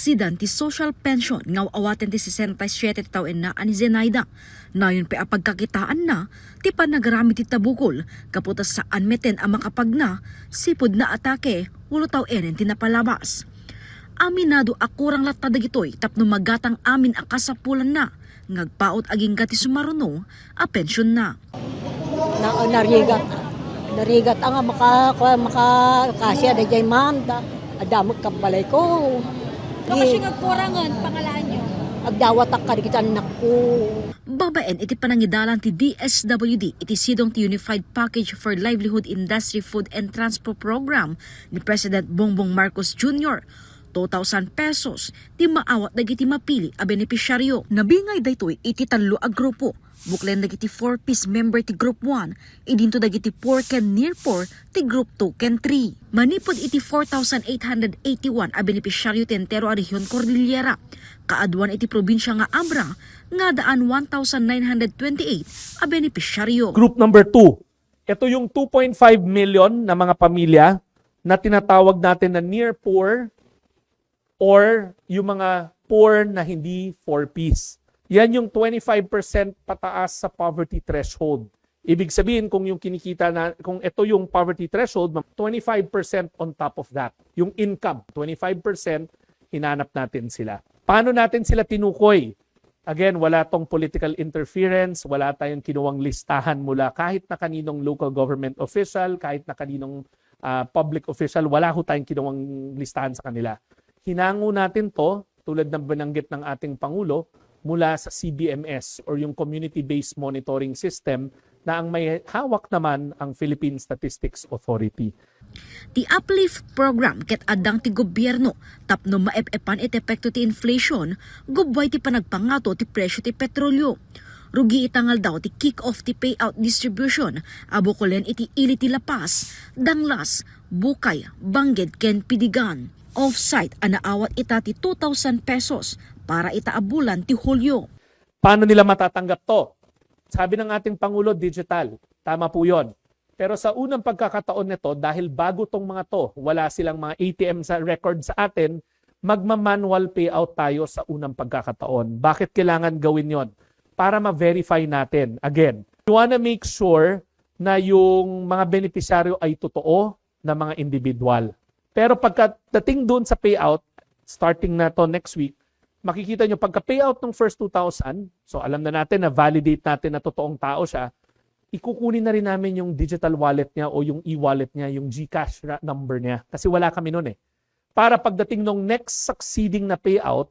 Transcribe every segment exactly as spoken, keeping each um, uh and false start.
Sidan ti social pension nga aw-awaten ti sesenta y siete ti tawenna a ni Zenaida. Nayon pay a pagkakitaanna ti panagaramid ti tabukol, gapu ta saan metten a makapagna, sipud naatake, ulo tawenen ti napalabas. Aminado a kurang latta dagitoy tapno magatang amin a kasapulanna, nga agpaut agingga ti sumaruno a pensionna. Na, narigat, narigat nga maka, maka, makakasya daydiay manda. Adda met kabbalayko. Di, kasi nga kurangan, pangalaanyo. Agdawatak kadagiti annakko. Babaen iti panangidalan ti D S W D iti sidong ti Unified Package for Livelihood Industry Food and Transport Program ni President Bongbong Marcos Junior, two thousand pesos ti maawat dagiti mapili a benepisyaryo. Nabingay daytoy iti tallo a grupo. Buklen dagiti four Ps member ti Group one, idinto dagiti poor ken near poor ti Group two ken three. Manipud iti four thousand eight hundred eighty-one a benepisyaryo ti entero a rehion Cordillera, kaaduan iti probinsia nga Abra, nga addaan one thousand nine hundred twenty-eight a benepisyaryo. Group number two, ito yung two point five million na mga pamilya na tinatawag natin na near poor or yung mga poor na hindi four Ps. Yan yung twenty-five percent pataas sa poverty threshold. Ibig sabihin, kung yung kinikita na, kung ito yung poverty threshold, twenty-five percent on top of that. Yung income, twenty-five percent hinanap natin sila. Paano natin sila tinukoy? Again, wala tong political interference, wala tayong kinuwang listahan mula kahit na kaninong local government official, kahit na kaninong, ah, public official, wala ho tayong kinuwang listahan sa kanila. Hinango natin to, tulad ng binanggit ng ating Pangulo, mula sa C B M S or yung community-based monitoring system na ang may hawak naman ang Philippine Statistics Authority. Ti Uplift program ket addang ti gobierno tapno maep-epan iti epekto ti inflation, gubbuay ti panagpangato ti presyo ti petrolyo. Rugi ita nga aldaw ti kick-off ti payout distribution a bukolen iti ili ti La Paz, Danglas, Bukay, Bangged ken Pidiguan. Off-site a naawat ita ti two thousand pesos para ita a bulan ti Hulyo. Paano nila matatanggap to? Sabi ng ating Pangulo, digital. Tama po yon. Pero sa unang pagkakataon nito, dahil bago tong mga to, wala silang mga A T M sa record sa atin, magma-manual payout tayo sa unang pagkakataon. Bakit kailangan gawin yon? Para ma-verify natin. Again, you wanna make sure na yung mga benepisyaryo ay totoo na mga individual. Pero pagkadating doon sa payout, starting na to next week, makikita nyo pagka payout ng first two thousand, so alam na natin na validate natin na totoong tao siya, ikukunin na rin namin yung digital wallet niya o yung e-wallet niya, yung GCash ra-, number niya. Kasi wala kami noon eh. Para pagdating nung next succeeding na payout,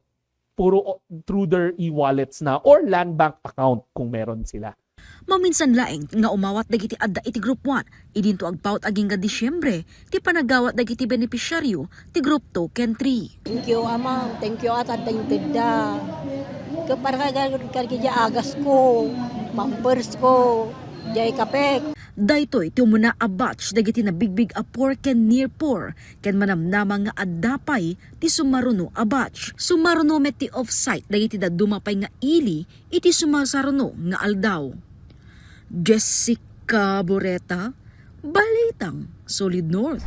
puro o-, through their e-wallets na or land bank account kung meron sila. Maminsan laeng nga umawat dagiti adda iti Group one, idinto agpaut agingga Disyembre ti panagawat dagiti benepisyaryo ti Group two ken three. Thank you, Ama. Thank you, Ata. Thank you, Da. Ket para kay, kay, kay agas ko, pampers ko, jay kape. Daytoy ti umuna a batch dagiti nabigbig a poor ken near poor ken manamnama nga adda pay ti sumaruno a batch. Sumaruno met ti off-site dagiti dadduma pay nga ili iti sumasaruno nga aldaw. Jessica Boreta, Balitang Solid North.